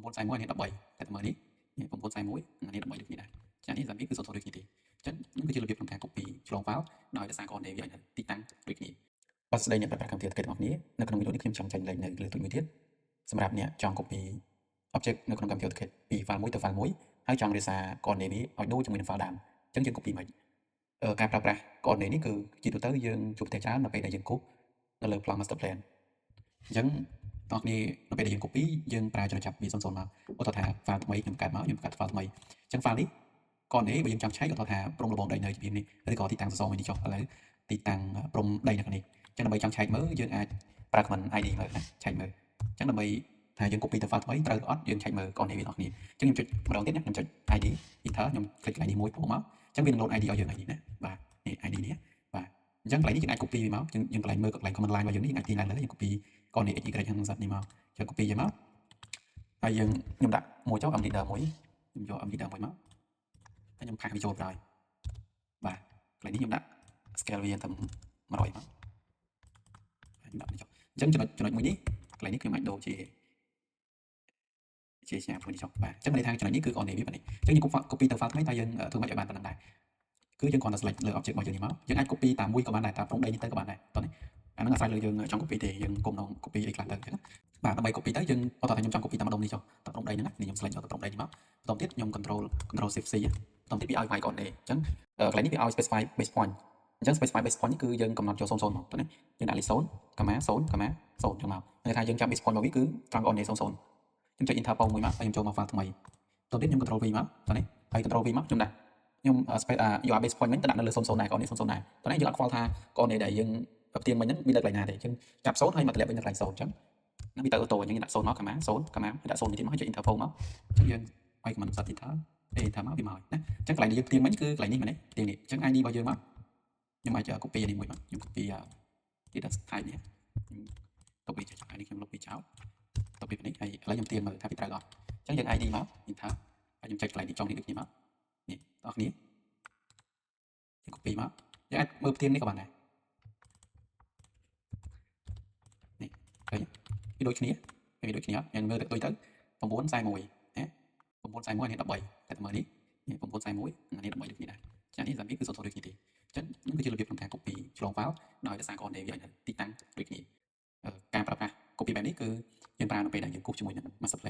941នេះ13តែមើលនេះនេះ941នេះ13ដូចគ្នាដែរចានេះសម្រាប់គឺសូត្រដូចគ្នាទេអញ្ចឹងនេះគឺជារបៀបក្នុងការ copy ឆ្លង file ដោយរក្សា coordinate វាឲ្យនៅទីតាំងដូចគ្នាបាទស្ដីអ្នកប្រើប្រាស់កម្មវិធី AutoCAD ទាំងអស់គ្នានៅក្នុងវីដេអូនេះខ្ញុំចង់ចែករំលែកនៅលើទូចមួយទៀតសម្រាប់អ្នកចង់ copy object នៅក្នុងកម្មវិធី AutoCAD ពី file មួយទៅ file មួយហើយចង់រក្សា coordinate វាឲ្យដូចជាមួយនឹង file ដើមអញ្ចឹងយើង copy មិនការប្រើប្រាស់ coordinate នេះគឺជាទូទៅយើងជួបប្រទះច្រើននៅពេលដែលយើងគូសនៅលើប្លង់ master plan អញ្ចឹងបងប្អូននៅពេលដែលយើង copy យើងប្រើចំណុចចាប់វា00មកឧទាហរណ៍ថា file ថ្មីខ្ញុំកើតមកខ្ញុំបង្កើត file ថ្មីអញ្ចឹង file នេះ coordinate បើយើងចង់ឆែកឧទាហរណ៍ថាព្រំលបងដីនៅជំរាបនេះឬក៏ទីតាំងសសរមួយនេះចុះឥឡូវទីតាំងព្រំដីនៅខាងនេះអញ្ចឹងដើម្បីចង់ឆែកមើលយើងអាចប្រើ command ID មើលណាឆែកមើលអញ្ចឹងដើម្បីថាយើង copy ទៅ file ថ្មីត្រូវអត់យើងឆែកមើល coordinate វាបងប្អូនអញ្ចឹងខ្ញុំចុចម្ដងទៀតណាខ្ញុំចុច ID enter ខ្ញុំ click កន្លែងនេះមួយពោមកអញ្ចឹងវានឹង load ID ឲ្យយើង ID ណាបាទនេះ ID នេះបាទអញ្ចឹងកន្លែងនេះយើងអាច copy វាមកយើងយើងកន្លែងមើលកន្លែង command line របស់យើងនេះយើងអាចទាញឡើងលើយើង copy coordinate x y ហ្នឹង z នេះមកយើង copy យើងមកហើយយើងខ្ញុំដាក់មួយចុះ m leader មួយខ្ញុំយក m leader មួយមកហើយខ្ញុំpaste វាចូលក្រោយបាទកន្លែងនេះខ្ញុំដាក់ scale វាទៅ100មកខ្ញុំដាក់នេះចុះអញ្ចឹងចំណុចចំណុចមួយនេះកន្លែងនេះខ្ញុំអាចដូរជាជាសញ្ញាព្រួយនេះចុះបាទអញ្ចឹងមានន័យថាចំណុចនេះគឺ coordinate វាប៉ុណ្នេះអញ្ចឹងយើង copy ទៅ file ថ្មីតើយើងធ្វើម៉េចឲ្យបានប៉ុណ្ណឹងដែរគឺយើងគ្រាន់តែ select លើ object របស់យើងនេះមកយើងអាច copy តាមមួយក៏បានដែរតាមព្រំដីនេះទៅក៏បានដែរតោះនេះអាហ្នឹងអាស្រ័យលើយើងចង់ copy ទេយើងគុំនង copy អីខ្លះទៅអញ្ចឹងបាទដើម្បី copy ទៅយើងឧទាហរណ៍ថាខ្ញុំចង់ copy តាមម្ដុំនេះចុះតាមព្រំដីហ្នឹងណានេះខ្ញុំ select យកទៅព្រំដីនេះមកបន្តទៀតខ្ញុំ control shift C បន្តទៀតវាឲ្យ y coordinate អញ្ចឹងកន្លែងនេះវាឲ្យ specify base point អញ្ចឹង specify base point នេះគឺយើងកំណត់យក00មកតោះនេះយើងដាក់លេខ0 comma 0 comma 0អញ្ចឹងមកន័យថាយើងចាប់ base point របស់វាគឺត្រង់ coordinate 00ខ្ញុំចុច enter ពងមួយមកហើយខ្ញុំចូលមក file ថ្មីបន្តទៀតខ្ញុំ control V មកតោះនេះហើយ control V មកខ្ញុំដាក់ខ្ញុំ space យក base point វិញទៅដាក់នៅលើ00ដែរ coordinate 00ដែរតោះនេះយើងអត់ខ្វល់ថា coordinate ដែលយើងផ្ទៀងមិញហ្នឹងវានៅកន្លែងណាទេអញ្ចឹងចាប់0ហើយមកតម្លាក់វិញនៅកន្លែង0អញ្ចឹងហ្នឹងវាទៅ auto អញ្ចឹងដាក់0មក comma 0 comma ហើយដាក់0ទៀតមកហើយចុច enter ពងមកអញ្ចឹងយើងវាយ command Z enter A enter មកវាមកហើយណាអញ្ចឹងកន្លែងដែលយើងផ្ទៀងមិញគឺកន្លែងនេះមែនទេផ្ទៀងនេះអញ្ចឹង ID របស់យើងមកខ្ញុំអាច copy នេះមួយមកខ្ញុំ copy ទី type នេះខ្ញុំទុកវាចុចហើយនេះខ្ញុំលុបវាចោលទុកវានេះហើយឥឡូវខ្ញុំផ្ទៀងមើលថាវាត្រូវអត់អញ្ចឹងយើង ID មក enter ហើយខ្ញុំចុចកន្លែងនេះចុងនេះដូចគ្នាមកនេះបងប្អូនយើង copy មកយើងអាចមើលផ្ទៀងនេះក៏បានដែរនេះឃើញវាដូចគ្នាវាដូចគ្នាយើងមើលទៅដូចទៅ941ណា941នេះ13តែមើលនេះនេះ941នេះ13ដូចគ្នាដែរចានេះសម្រាប់គឺសូត្រដូចគ្នាទេអញ្ចឹងនេះគឺជារបៀបក្នុងការ copy ឆ្លង file ដោយរក្សា coordinate វាឲ្យនៅទីតាំងដូចគ្នាការប្រើប្រាស់ copy បែបនេះគឺយើងប្រើនៅពេលដែលយើងគូសជាមួយនឹង master plan។